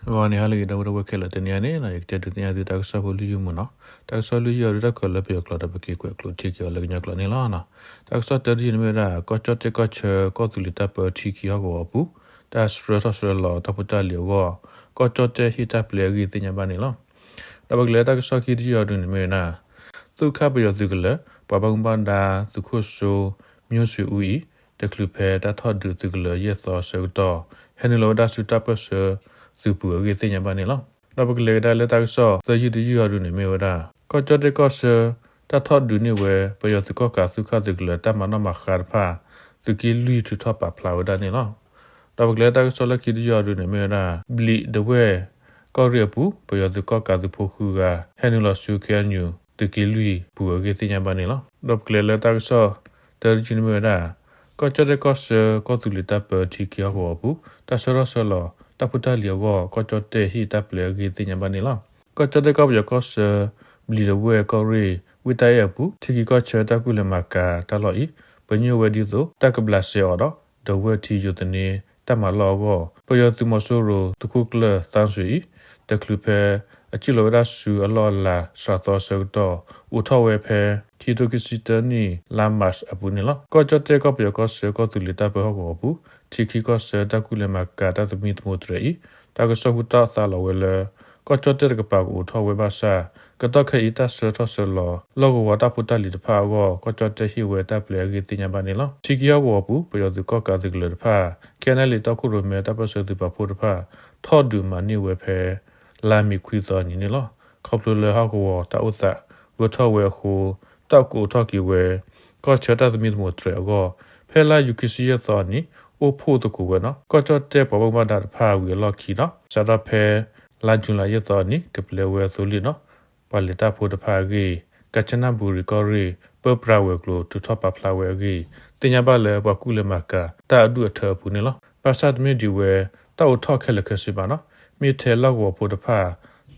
ဂီၤန့ၣ် ဟါလၢအဂ့ၤ ဒီပုၢ်ဝဲၢ်ခဲလၢာ်, တနံၤအံၤန့ၣ် ယကတဲဒုးသ့ၣ်ညါသုတၢ်ကစီၣ်ဖိလွံၢ်ယုၢ်မုၢ်နီၤ. တၢ်ကစီၣ်လွံၢ်ယုၢ်အံၤ ဒုးတၢ်ခွဲးလၢပယီၤကျိာ်ဒီး ပက့ၤကွဲးကျိးထံက့ၤအီၤလၢကညီကျိာ်န့ၣ်လီၤ. တၢ်ကစီၣ်တၢတယုၢ်န့ၣ်မ့ၢ်ဝဲဒၣ် ကီၢ်ကၠီၣ်တဲၣ်ကီၢ်ဆၢ ကီၢ်သူလ့ၤတၢ်ပၢထံခံဟီၣ်ကဝီၤအပူၤ တၢ်ဆှၢထီၣ်ဆှၢလီၤတၢ်ဖိတၢ်လံၤအဂီၢ် ကီၢ်ကၠီၣ်တဲၣ်ဟ့ၣ်တၢ်ပျဲအဂ့ၢ်သ့ၣ်ညါဘၣ်န့ၣ်လီၤ. ဒီးပကလဲၤတၢ်ကစီၣ်ခံတယုၢ်အံၤဒုးန့ၣ်မ့ၢ်ဝဲဒၣ် သုးခၣ်ပယီၤသုးကလၢၤ ပှၤဘၣ်မူဘၣ်ဒါ သုးခိၣ်စိ မျိုးဆွေဦး အံၤ တချုးဖဲတၢ်ထီၣ်ဒုးသုးကလၢၤယဲၢ်သီအဆၢကတီၢ် ဟဲနုာ်လီၤဝဲဒၣ်ဆူတၢ်ပၢၢ်ဆၢသုးပူၤအဂ့ၢ်သ့ၣ်ညါဘၣ်န့ၣ်လီၤ. ဒီးပကလဲၤကဒါလၢတၢ်ကစီၣ်သၢယုၢ်တယုၢ်အံၤဒုးန့ၣ်မ့ၢ်ဝဲဒၣ် ကီၢ်ကၠီၣ်တဲၣ်ကီၢ်ဆၢ တၢ်ထီၣ်ဒုးန့ၢ်ဝဲ ပယီၤသုးကီၣ်ကးသုးခၣ်သုးကလၢၤတၢ်မၤနီၣ်မၤဃါတဖၣ် သုးက့လွံၢ်ထုးထီၣ်ပာ်ဖျါဝဲဒၣ်န့ၣ်လီၤ. ဒီးပကလဲၤတၢ်ကစီၣ်လၢခံတယုၢ်အံၤဒုးန့ၣ်မ့ၢ်ဝဲဒၣ် ဘျံးဒဝဲၢ် ကီၢ်ရ့ၣ်အပူၤ ပယီၤသုးကီၣ်ကးသုးဖိဃုဂၤ ဟဲနုာ်လီၤဆူ KNU သုးက့လွံၢ်ပူၤအဂ့ၢ်သ့ၣ်ညါဘၣ်န့ၣ်လီၤ. ဒီးပကလဲၤလၢတၢ်ကစီၣ်တၢတယုၢ်န့ၣ်မ့ၢ်ဝဲဒၣ် ကီၢ်ကၠီၣ်တဲၣ်ကီၢ်ဆၢ ကီၢ်သူလ့ၤတၢ်ပၢထံခံဟီၣ်ကဝီၤအပူၤ တၢ်ဆှၢထီၣ်ဆှၢလီၤတၢ်ဖိတၢ်လံၤအဂီၢ် ကီၢ်ကၠီၣ်တဲၣ်ဟ့ၣ်တၢ်ပျဲအဂ့ၢ်သ့ၣ်ညါဘၣ်န့ၣ်လီၤ. ကီၢ်ကၠီၣ်တဲၣ်ကီၢ်ပယီၤကီၢ်ဆၢ ဘျံးဒဝဲၢ်ကီၢ်ရ့ၣ် ဝ့ၢ်တၢ်အဲၣ်အပူၤ ထံခံကီၢ်ဆၢတၢ်ကူၣ်လဲၤမၤကၤတၢ်လီၢ်အံၤ ပညိၣ်ဝဲဒ်သိး တၢ်ကဘျးစဲအီၤဒီး ဒဝဲၢ်ထံယိၤသန့ တၢ်မၤလီၢ်အဂီၢ် ပယီၤသုးမီၤစိရိၤ သုးခိၣ်ကျၢၢ် သန်းဆွေ အံၤ တချုးဖဲအစံၣ်လီၤဝဲဒၣ်ဆူအလီၢ်အလၤ စှၤသီအဆၢကတီၢ် အိးထီၣ်ဝဲဖဲ ခံကထိခံဆံတၢနံၣ် လါမးအပူၤန့ၣ်လီၤ. ကီၢ်ကၠီၣ်တဲၣ်ကီၢ်ပယီၤကီၢ်ဆၢ ကီၢ်သူလ့ၤတၢ်ပၢဟီၣ်ကဝီၤအပူၤ ထံခံကီၢ်ဆၢတၢ်ကူၣ်လဲၤမၤကၤတၢ်သမံသမိးတြဲၤအံၤ တၢ်ကစီၣ်ဟူတီၣ်သါလီၤဝဲလၢ ကီၢ်ကၠီၣ်တဲၣ်တကပၤကအိးထီၣ်ဝဲဘၣ်ဆၣ် ကတီၢ်ခဲအံၤတၢ်ဆှၢထီၣ်ဆှၢလီၤ လီၢ်ကဝီၤတၢ်ဖိတၢ်လံၤတဖၣ်အဂီၢ် ကီၢ်ကၠီၣ်တဲၣ်ဟ့ၣ်ဝဲတၢ်ပျဲအဂ့ၢ်သ့ၣ်ညါဘၣ်န့ၣ်လီၤ. ထံခံဟီၣ်ကဝီၤအပူၤ ပယီၤသုးကီၣ်ကးသုးကလၢၤတဖၣ် KNLA တီခိၣ်ရိၣ်မဲတၢ်ပၢၢ်ဆၢသုးပာ်ဖှိၣ်တဖၣ် ထီၣ်ဒုးမၤန့ၢ်ဝဲဖဲ လါမ့ၤခွံသီအနံၤန့ၣ်လီၤ. ခီဖျိလၢဟီၣ်ကဝီၤတၢ်အိၣ်သး ဂၢၢ်ထီၣ်ဝဲအဃိ တၢ်ကအိးထီၣ်က့ၤဝဲ ကီၢ်ဆၢတၢ်သမံသမိးတြဲၤအဂီၢ် ဖဲလါယူၤခံဆံယဲၢ်သီအနံၤ အိၣ်ဖှိၣ်သကိးဝဲနီၤ ကီၢ်ကၠီၣ်တဲၣ်ပှၤဘၣ်မူဘၣ်ဒါတဖၣ်ဝံၤအလီၢ်ခံနီၤ စးထီၣ်ဖဲ လါယူၤလံယဲၢ်သီအနံၤ ကပျဲဝဲအသိလ့ၣ်နီၤ ပှၤလဲၤတၢ်ဖိတဖၣ်အဂ့ၢ် ကၣ်စနၣ်ဘူရံၤကီၢ်ရ့ၣ် ပၢပြးဝဲၤကျိၤထုးထီၣ်ပာ်ဖျါဝဲအဂ့ၢ် သ့ၣ်ညါဘၣ်လၢပှၤကူၣ်လဲၤမၤကၤတၢ်အဒူၣ်အထၢအပူၤန့ၣ်လီၤ. ဘၣ်ဆၣ်တမ့ၢ်ဒံးဝဲ တၢ်အိးထီၣ်ခဲလၢာ်ခဲဆ့ဘၣ်နီၤ မ့ၢ်ထဲလီၢ်ကဝီၤဖိတဖၣ်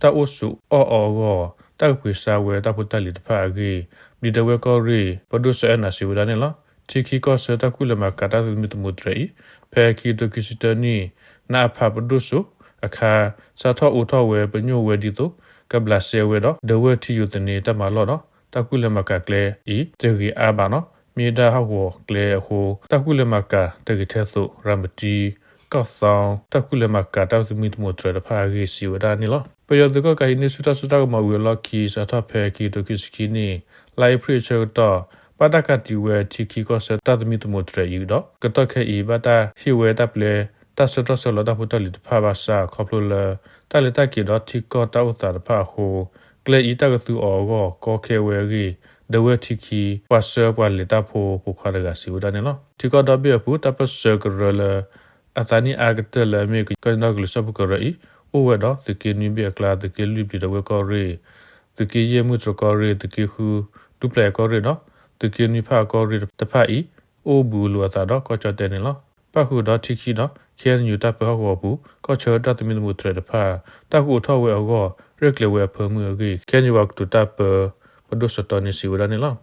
တၢ်အိၣ်ဆိးအီၣ်အီအဂီၢ် တၢ်ကပှ့ၤစါဝဲတၢ်ဖိတၢ်လံၤတဖၣ်အဂ့ၢ် ဘျံးဒဝဲၢ်ကီၢ်ရ့ၣ် ပဒိၣ်စီၤအဲၣ်နၤစံးဝဲဒၣ်န့ၣ်လီၤ. ထံခံကီၢ်ဆၢတၢ်ကူၣ်လဲၤမၤကၤတၢ်သမံသမိးတြဲၤအံၤ ဖဲခံကထိခံဆံတၢနံၣ် နအဖးပဒိၣ်စိအခါ စးထီၣ်အိးထီၣ်ဝဲပညိၣ်ဝဲဒ်သိး ကဘျးစဲဝဲဒီး ဒဝဲၢ်ထံယိၤသန့တၢ်မၤလီၢ်ဒီး တၢ်ကူၣ်လဲၤမၤကၤကျဲအံၤ တဂ့ၤအါဘၣ်နီၤ မ့ၢ်ဒၣ်ဟီၣ်ကဝီၤကျဲအဃိ တၢ်ကူၣ်လဲၤမၤကၤတဂ့ၤထဲသိး ရၤမတံ ကီၢ်သီ တၢ်ကူၣ်လဲၤမၤကၤတၢ်သမံသမိးတြဲၤတဖၣ်အဂ့ၢ်စံးဝဲဒၣ်န့ၣ်လီၤ. ပယီၤသုးကီၣ်ကးဟံးန့ၢ်ဆူၣ်တၢ်စိတၢ်ကမီၤဝံၤအလီၢ်ခံ စးထီၣ်ဖဲခံကထိခံဆံခံနံၣ် လါအ့ဖြ့ၣ်အဆၢကတီၢ် ဘၣ်တၢ်ကးတံာ်ဝဲထံခံကီၢ်ဆၢတၢ်သမံသမိးတြဲၤအံၤဒီး ကတီၢ်ခဲအံၤ ဘၣ်တၢ်ဟ့ၣ်ဝဲတၢ်ပျဲ တၢ်ဆှၢထီၣ်ဆှၢလီၤတၢ်ဖိတၢ်လံၤတဖၣ်ဘၣ်ဆၣ် ခီဖျိလၢ တၢ်လဲၤတၢ်က့ၤဒီးထံကီၢ်တၢ်အိၣ်သးတဖၣ်အဃိ ကျဲအံၤတၢ်ကသူအီၤအဂီၢ် ကီခဲဝဲအဂ့ၢ် ဒဝဲၢ်ထံခံ ပှၤဆှၢပှၤလဲၤတၢ်ဖိပိာ်ခွါတဂၤစံးဝဲဒၣ်န့ၣ်လီၤ. ထံကီၢ်ဒီဘ့ၣ်အပူၤ တၢ်ပၢၢ်ဆၢကရၢလၢ အသးနံၣ်အါကတၢၢ်လၢအမ့ၢ်ကညီဒီကလုာ်စၢဖှိၣ်ကရၢအံၤ အိၣ်ဝဲဒီးသုးက့နွံဘ့ၣ်အကျါ သုးက့လွံၢ်ဘျံးဒဝဲၢ်ကီၢ်ရ့ၣ် သုးက့ယဲၢ်မုၢ်တြီၤကီၢ်ရ့ၣ် သုးက့ဃု ဒူပျဲၢ်ကီၢ်ရ့ၣ်ဒီး သုးက့နွံဖၣ်အကီၢ်ရ့ၣ်တဖၣ်အံၤ အိၣ်ဘူးလိာ်အသးဒီးကီၢ်ကၠီၣ်တဲၣ်န့ၣ်လီၤ. ပၣ်ဃုာ်ဒီးထံခံဒီး ခ့ၣ်အဲၣ်ယူၣ် တၢ်ပၢဟီၣ်ကဝီၤအပူၤ ကီၢ်ဆၢတၢ်သမံသမိးတြဲၤတဖၣ် တၢ်ကအိးထီၣ်ဝဲအဂီၢ် ရဲၣ်ကျဲၤဝဲအဖၢမုၢ်အဂ့ၢ် ခ့ၣ်အဲၣ်ယူၣ်ပှၤကတိၤတၢ်ပၢ ပဒိၣ်စီၤတီန့ၣ်စံးဝဲဒၣ်န့ၣ်လီၤ.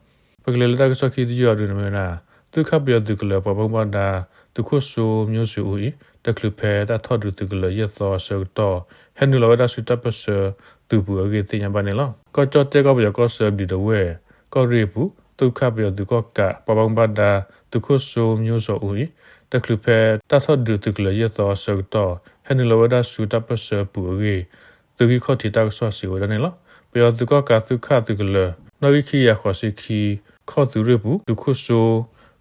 ပကလဲၤလၢတၢ်ကစီၣ်ခံတယုၢ်အံၤဒုးန့ၣ်မ့ၢ်ဝဲဒၣ် သုးခၣ်ပယီၤသုးကလၢၤ ပှၤဘၣ်မူဘၣ်ဒါ သုးခိၣ်စိ မျိုးဆွေဦး အံၤ တချုးဖဲတၢ်ထီၣ်ဒုးသုးကလၢၤယဲၢ်သီအဆၢကတီၢ် ဟဲနုာ်လီၤဝဲဒၣ်ဆူတၢ်ပၢၢ်ဆၢသုးပူၤအဂ့ၢ်သ့ၣ်ညါဘၣ်န့ၣ်လီၤ. ကီၢ်ကၠီၣ်တဲၣ်ကီၢ်ပယီၤကီၢ်ဆၢ ဘျံးဒဝဲၢ် ကီၢ်ရ့ၣ်အပူၤ သုးခၣ်ပယီၤသုးကီၣ်ကး ပှၤဘၣ်မူဘၣ်ဒါ သုးခိၣ်စိ မျိုးဆွေဦး အံၤ တချုးဖဲတၢ်ထီၣ်ဒုးသုးကလၢၤယဲၢ်သီအဆၢကတီၢ် ဟဲနုာ်လီၤဝဲဒၣ်ဆူတၢ်ပၢၢ်ဆၢအပူၤအဂ့ၢ် သုးဂံၢ်ခီၣ်ထံးတၢ်ကစီၣ်စံးဝဲဒၣ်န့ၣ်လီၤ. ပယီၤသုးကီၣ်ကးသုးခၣ်သုးကလၢၤ နီၣ်ဂံၢ်ခံကယၤဃိးဆံခံ ခီၣ်သုးရ့ၣ်ပူၤ သုးခိၣ်စိ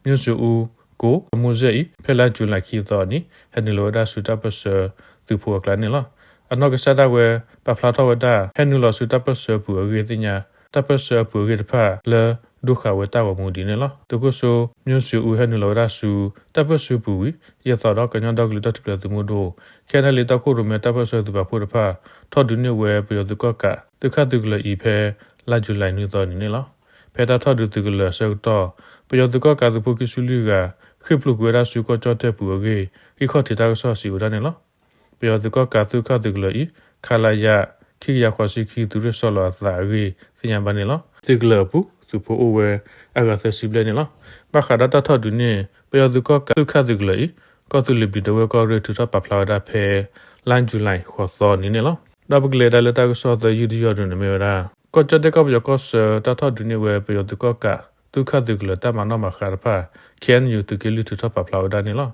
မျိုးဆွေဦး ကိး အမူစဲၣ်အံၤ ဖဲလါယူၤလံခံသီအနံၤ ဟဲနုာ်လီၤဝဲဒၣ်ဆူတၢ်ပၢၢ်ဆၢသုးဖိအကျါန့ၣ်လီၤ. အနီၢ်ကစၢ်ဒၣ်ဝဲ ပာ်ဖျါထီၣ်ဝဲဒၣ် ဟဲနုာ်လီၤဆူတၢ်ပၢၢ်ဆၢအပူၤအဂ့ၢ်သ့ၣ်ညါ တၢ်ပၢၢ်ဆၢအပူၤအဂ့ၢ်တဖၣ်လၢ ဒိဃာ်ဝဲတၢ်ဂီၤမူဒ်န့ၣ်လီၤ. သုးခိၣ်စိ မျိုးဆွေဦး ဟဲနုာ်လီၤဝဲဒၣ်ဆူ တၢ်ပၢၢ်ဆၢပူၤဝံၤ ယဲၢ်သီဒီး ကညီဒီကလုာ်တၢ်ထူၣ်ဖျဲးသုးမုၢ်ဒိၣ် ခ့ၣ်အဲၣ်ယူၣ် တီခိၣ်ရိၣ်မဲတၢ်ပၢၢ်ဆၢသုးပာ်ဖှိၣ်တဖၣ် ထီၣ်ဒုးန့ၢ်ဝဲပယီၤသုးကီၣ်ကး သုးခၣ်သုးကလၢၤအံၤဖဲ လါယူၤလံနွံသီအနံၤန့ၣ်လီၤ. ဖဲတၢ်ထီၣ်ဒုးသုးကလၢၤအဆၢကတီၢ် ပယီၤသုးကီၣ်ကးသုးဖိခံဆံလွံၢ်ဂၤ ဃ့ၢ်ပျိၢ်ကွံာ်ဝဲဒၣ်ဆူကီၢ်ကၠီၣ်တဲၣ်ပူၤအဂ့ၢ် ဂံၢ်ခီၣ်ထံးတၢ်ကစီၣ်စံးဝဲဒၣ်န့ၣ်လီၤ. ပယီၤသုးကီၣ်ကးသုးခၣ်သုးကလၢၤအံၤ ခလရ ခံကယၤဃိးဆံခံ သုးရ့ၣ်ဆီလီၤအသးအဂ့ၢ်သ့ၣ်ညါဘၣ်န့ၣ်လီၤ. သုးကလၢၤအပူၤ သုးဖိအိၣ်ဝဲအဂၤသၢဆံဘျဲၣ်န့ၣ်လီၤ. ဘၣ်ဃးဒီးတၢ်ထီၣ်ဒုးန့ၢ် ပယီၤသုးကီၣ်ကးသုးခၣ်သုးကလၢၤအံၤ ကီၢ်သူလ့ၤဘျံးဒဝဲၢ်ကီၢ်ရ့ၣ်ထုးထီၣ်ပာ်ဖျါဝဲဒၣ်ဖဲ လါယူၤလံ ဃိးသီနံၤန့ၣ်လီၤ. ဒီးပကလဲၤဒၣ်လၢတၢ်ကစီၣ်သၢယုၢ်တယုၢ်အံၤန့ၣ်မ့ၢ်ဝဲဒၣ် ကီၢ်ကၠီၣ်တဲၣ်ကီၢ်ပယီၤကီၢ်ဆၢ တၢ်ထီၣ်ဒုးန့ၢ်ဝဲပယီၤသုးကီၣ်ကး သုးခၣ်သုးကလၢၤတၢ်မၤနီၣ်မၤဃါတဖၣ် ခ့ၣ်အဲၣ်ယူၣ် သုးက့လွံၢ်ထုးထီၣ်ပာ်ဖျါဝဲဒၣ်န့ၣ်လီၤ.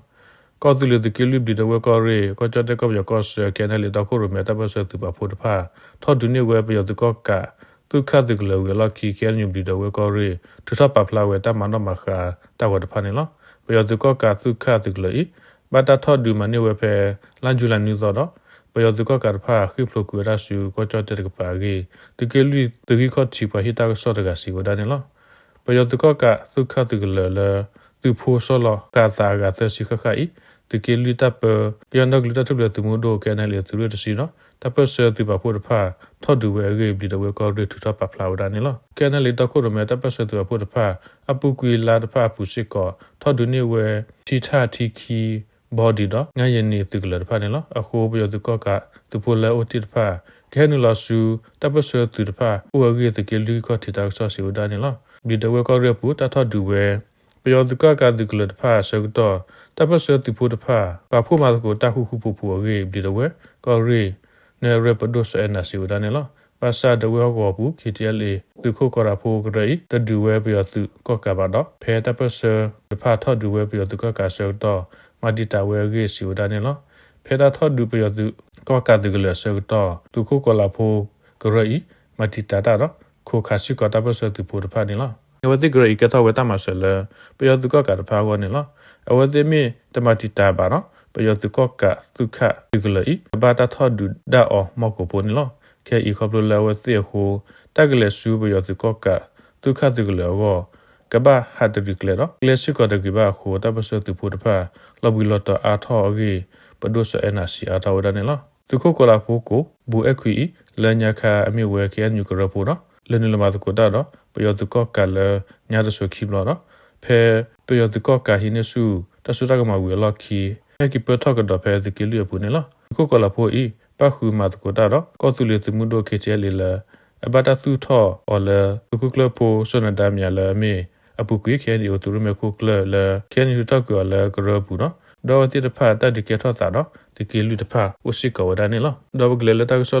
ကီၢ်သူလ့ၤသုးက့လွံၢ်ဘျံးဒဝဲၢ်ကီၢ်ရ့ၣ် ကီၢ်ကၠီၣ်တဲၣ်ကီၢ်ပယီၤကီၢ်ဆၢ ခ့ၣ်အဲၣ်ယူၣ် တီခိၣ်ရိၣ်မဲတၢ်ပၢၢ်ဆၢသုးပာ်ဖှိၣ်တဖၣ် ထီၣ်ဒုးန့ၢ်ဝဲပယီၤသုးကီၣ်ကး သုးခၣ်သုးကလၢၤဝံၤအလီၢ်ခံ ခ့ၣ်အဲၣ်ယူၣ်ဘျံးဒဝဲၢ်ကီၢ်ရ့ၣ် ထုးထီၣ်ပာ်ဖျါဝဲတၢ်မၤနီၣ်မၤဃါတၢ်ဂီၤတဖၣ်န့ၣ်လီၤ. ပယီၤသုးကီၣ်ကးသုးခၣ်သုးကလၢၤအံၤ ဘၣ်တၢ်ထီၣ်ဒုးမၤန့ၢ်ဝဲဖဲ လါယူၤလံနွံသီဒီး ပယီၤသုးကီၣ်ကးတဖၣ် ဃ့ၢ်ဖျိးကွံာ်ဝဲဒၣ်ဆူကီၢ်ကၠီၣ်တဲၣ်တကပၤအဂ့ၢ် သုးက့လွံၢ်သုးဂံၢ်ခီၣ်ထံးပှၤဟ့ၣ်တၢ်ကစီၣ်တဂၤစံးဝဲဒၣ်န့ၣ်လီၤ. ပယီၤသုးကီၣ်ကးသုးခၣ်သုးကလၢၤလၢ သုးဖိဆီလီၤဃာ်သးအဂၤသၢဆံဃၣ်ဃၣ်အံၤ သုးက့လွံၢ်တၢ်ပၢ ကညီဒီကလုာ်တၢ်ထူၣ်ဖျဲးသုးမုၢ်ဒိၣ် ခ့ၣ်အဲၣ်ယူၣ် သုးရ့ၣ်တဆံဒီး တၢ်ပၢၢ်ဆၢသုးပာ်ဖှိၣ်တဖၣ် ထီၣ်ဒုးဝဲအဂ့ၢ် ဘျံးဒဝဲၢ်ကီၢ်ရ့ၣ်ထုးထီၣ်ပာ်ဖျါဝဲဒၣ်န့ၣ်လီၤ. ခ့ၣ်အဲၣ်ယူၣ် တီခိၣ်ရိၣ်မဲတၢ်ပၢၢ်ဆၢသုးပာ်ဖှိၣ်တဖၣ် အပူၤကွံာ်လါတဖၣ်အပူၤစ့ၢ်ကီး ထီၣ်ဒုးန့ၢ်ဝဲ ထံထၣ်ထံခံ ဘီဒံးဒီး ငါယနံၤသုးကလၢၤတဖၣ်န့ၣ်လီၤ. အဃိပယီၤသုးကီၣ်ကးသုးဖိလၢအအိၣ်တ့ၢ်တဖၣ် ကဟဲနုာ်လီၤဆူ တၢ်ပၢၢ်ဆၢသုးတဖၣ်အိၣ်အဂ့ၢ် သုးက့လွံၢ်ဂံၢ်ခီၣ်ထံးတၢ်ကစီၣ်စံးဝဲဒၣ်န့ၣ်လီၤ. ဘျံးဒဝဲၢ်ကီၢ်ရ့ၣ်အပူၤ တၢ်ထီၣ်ဒုးဝဲ ပယီၤသုးကီၣ်ကးသုးကလၢၤတဖၣ်အဆၢကတီၢ် တၢ်ပၢၢ်ဆၢသုးဖိတဖၣ် ပာ်ဖှိၣ်မၤသကိးတၢ်ဃူဃူဖိးဖိးအဂ့ၢ် ဘျံးဒဝဲၢ်ကီၢ်ရ့ၣ် နဲၣ်ရွဲၣ်ပဒိၣ်စီၤအဲၣ်နၤစံးဝဲဒၣ်န့ၣ်လီၤ. ဘၣ်ဆၣ်ဒဝဲၢ်ဟီၣ်ကဝီၤအပူၤ ခ့ၣ်ထံၣ်အဲၣ်လ့ သုးခိၣ်ကီၤလၤဖိကရၢအံၤ တဒုးဝဲပယီၤသုးကီၣ်ကးဘၣ်ဒီး ဖဲတၢ်ပၢၢ်ဆၢတဖၣ်ထီၣ်ဒုးဝဲပယီၤသုးကီၣ်ကးအဆၢကတီၢ် မၤတံာ်တာ်ဝဲအဂ့ၢ်စံးဝဲဒၣ်န့ၣ်လီၤ. ဖဲတၢ်ထီၣ်ဒုးပယီၤသုးကီၣ်ကးသုးကလၢၤအဆၢကတီၢ် သုးခိၣ်ကီၤလၤဖိကရၢအံၤ မၤတံာ်တာ်တၢ်ဒီး ခိးခးစ့ၢ်ကီးတၢ်ပၢၢ်ဆၢသုးဖိတဖၣ်န့ၣ်လီၤ. အဝဲသ့ၣ်ကရၢအံၤကဲထီၣ်ဝဲတၢ်မၤစၢၤလၢ ပယီၤသုးကီၣ်ကးတဖၣ်အဂီၢ်န့ၣ်လီၤ. အဝဲသ့ၣ်မ့ၢ်တမၤတံာ်တာ်ဘၣ်ဒီး ပယီၤသုးကီၣ်ကးသုးခၣ်သုးကလၢၤအံၤ ကဘၣ်တၢ်ထီၣ်ဒုးဒၣ်အီၤမီၢ်ကိးဖိန့ၣ်လီၤ. ခဲအံၤခီဖျိလၢအဝဲသ့ၣ်အဃိ တၢ်ကလဲၤဆူပယီၤသုးကီၣ်ကးသုးခၣ်သုးကလၢၤအဂီၢ် ကဘၣ်ဟးတရံးကျဲဒီး ကျဲစ့ၢ်ကီးတဂ့ၤဘၣ်အဃိ တၢ်ပၢၢ်ဆၢသုးဖိတဖၣ် လီၤဘှံးလီၤတီၤအါထီၣ်အဂ့ၢ် ပဒိၣ်စီၤအဲၣ်နၤစံးအါထီၣ်ဝဲဒၣ်န့ၣ်လီၤ. သုးခိၣ်ကီၤလၤဖိကိး ဘူးအဲၣ်ခွံအံၤ လၢညါခါအမ့ၢ်ဝဲ ခ့ၣ်အဲၣ်ယူၣ်ကရၢဖိဒီး လဲၤနုာ်လီၤမၤသကိးတၢ်ဒီး ပယီၤသုးကီၣ်ကးလၢညါတစိၤခံဘျီဒီး ဖဲပယီၤသုးကီၣ်ကးဟံးန့ၢ်ဆူၣ် တၢ်စိတၢ်ကမီၤဝံၤအလီၢ်ခံ ဟဲက့ၤပၢၢ်ထီၣ်ကဒီးဖဲသုးက့လွံၢ်အပူၤန့ၣ်လီၤ. သုးခိၣ်ကီၤလၤဖိအံၤ ပၣ်ဃုာ်မၤသကိးတၢ်ဒီး ကီၢ်သူလ့ၤသုးမုၢ်ဒိၣ် ခ့ၣ်ထံၣ်အဲၣ်လ့လၢ အဘၣ်တၢ်သူၣ်ထီၣ်အီၤလၢ သုးခိၣ်ကျၢၢ်ဖိစီၤနဒါမံၤလၢအမ့ၢ် အပူၤကွံာ် ခ့ၣ်အဲၣ်ယူၣ် သုးရ့ၣ်မဲာ်ခိၣ်ကျၢၢ်လၢ ခ့ၣ်အဲၣ်ယူၣ် ထုးထီၣ်ကွံာ်အီၤလၢကရၢအပူၤဒီး ဒီးအဝဲသ့ၣ်တဖၣ်တၢ်ဒုးကဲထီၣ်သးဒီး သုးက့လွံၢ်တဖၣ်အိၣ်စ့ၢ်ကီးဝဲဒၣ်န့ၣ်လီၤ. ဒီးပကလဲၤလၢတၢ်ကစီၣ်လီၢ်ခံကတၢၢ်တယုၢ်အံၤန့ၣ်မ့ၢ်ဝဲဒၣ် ဘျံးဒဝဲၢ်ကီၢ်ရ့ၣ်အပူၤ ပယီၤသုးကီၣ်ကးသုးဖိသီဃုဂၤ ဟဲနုာ်လီၤဝဲဒၣ်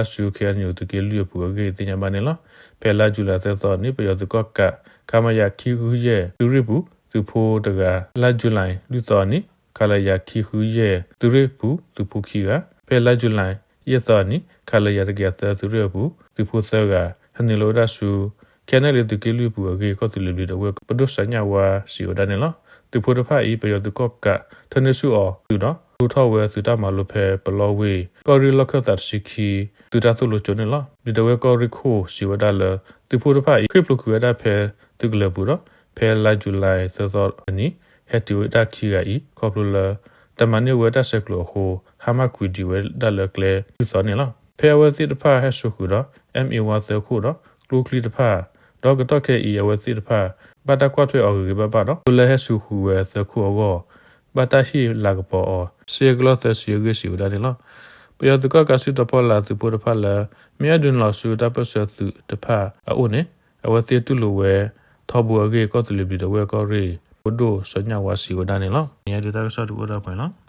ဆူ ခ့ၣ်အဲၣ်ယူၣ် သုးက့လွံၢ်အပူၤအဂ့ၢ်သ့ၣ်ညါဘၣ်န့ၣ်လီၤ. ဖဲလါယူၤလံသၢသီအနံၤ ပယီၤသုးကီၣ်ကး ခမရ ခံဃုယဲၢ် သုးရ့ၣ်ပူၤ သုးဖိတဂၤ, လါယူၤလံလွံၢ်သီအနံၤ ခလရ ခံဃုယဲၢ် သုးရ့ၣ်ပူၤ သုးဖိခံဂၤ, ဖဲလါယူၤလံယဲၢ်သီအနံၤ ခလရ တကယၤသၢ သုးရ့ၣ်အပူၤ သုးဖိသၢဂၤ ဟဲနုာ်လီၤဝဲဒၣ်ဆူ ခ့ၣ်အဲၣ်ယူၣ် သုးက့လွံၢ်အပူၤအဂ့ၢ် ကီၢ်သူလ့ၤဘျံးဒဝဲၢ် ပဒိၣ်စီၤညၣ်ဝါ စံးဝဲဒၣ်န့ၣ်လီၤ. သုးဖိတဖၣ်အံၤ ပယီၤသုးကီၣ်ကး ထၢနုာ်ဆူၣ်အီၤသုးဒီး ဒိၣ်ထီၣ်ဝဲသုးတၢ်မၤလိဖဲပလီဝ့ၢ် ကီၢ်ရ့ၣ်လီၢ်ခၢၣ်သးတဆံခံ သုးတၢ်သိၣ်လိကၠိန့ၣ်လီၤ. ဘျံးဒဝဲၢ်ကီၢ်ရ့ၣ်ခိၣ် စံးဝဲဒၣ်လၢ သုးဖိတဖၣ်အံၤ ဃ့ၢ်ဖျိးကွံာ်ဝဲဒၣ်ဖဲသုးကလၢၤပူၤဒီး ဖဲလါယူၤလံသၢသီအနံၤ ဟဲတုၤဝဲဒၣ်ခံဂၤအံၤ ခီဖျိလၢ တၢ်မၤန့ၢ်ဝဲတၢ်ဆဲးကျိးအဃိ ဟါမၢ်ကွံာ်ဒံးဝဲဒၣ်လၢကျဲလွံၢ်သီန့ၣ်လီၤ. ဖဲအဝဲသ့ၣ်တဖၣ်ဟဲစိာ်ဃုာ်ဒီး M A one သၢခိၣ်ဒီး ကျိချံတဖၣ် ဒီးကတီၢ်ခဲအံၤ အဝဲသ့ၣ်တဖၣ် ဘၣ်တၢ်ကွၢ်ထွဲအီၤဂ့ၤဂ့ၤဘၣ်ဘၣ်ဒီး လၢဟဲစိာ်ဃုာ်ဝဲသၢခိၣ်အဂီၢ် ဘၣ်တၢ်ဟ့ၣ်လၤကပီၤအီၤ စ့ကလီၢ်သၢဆံအဂ့ၢ် စံးဝဲဒၣ်န့ၣ်လီၤ. ပယီၤသုးကီၣ်ကးစုတီၤဖီလာ်သုးဖိတဖၣ်လၢ မ့ၢ်အဒုးနုာ်လီၤဆူတၢ်ပၢၢ်ဆၢသုးတဖၣ်အအိၣ်န့ၣ် အဝဲသ့ၣ်တူၢ်လိာ်ဝဲထီဘိအဂ့ၢ် ကီၢ်သူလ့ၤဘျံးဒဝဲၢ်ကီၢ်ရ့ၣ် ပဒိၣ်စီၤညၣ်ဝါ စံးဝဲဒၣ်န့ၣ်လီၤ. နံၤအံၤဒုးတၢ်ကစီၣ်တအိၣ်ဒီးပှဲၤလီၤ.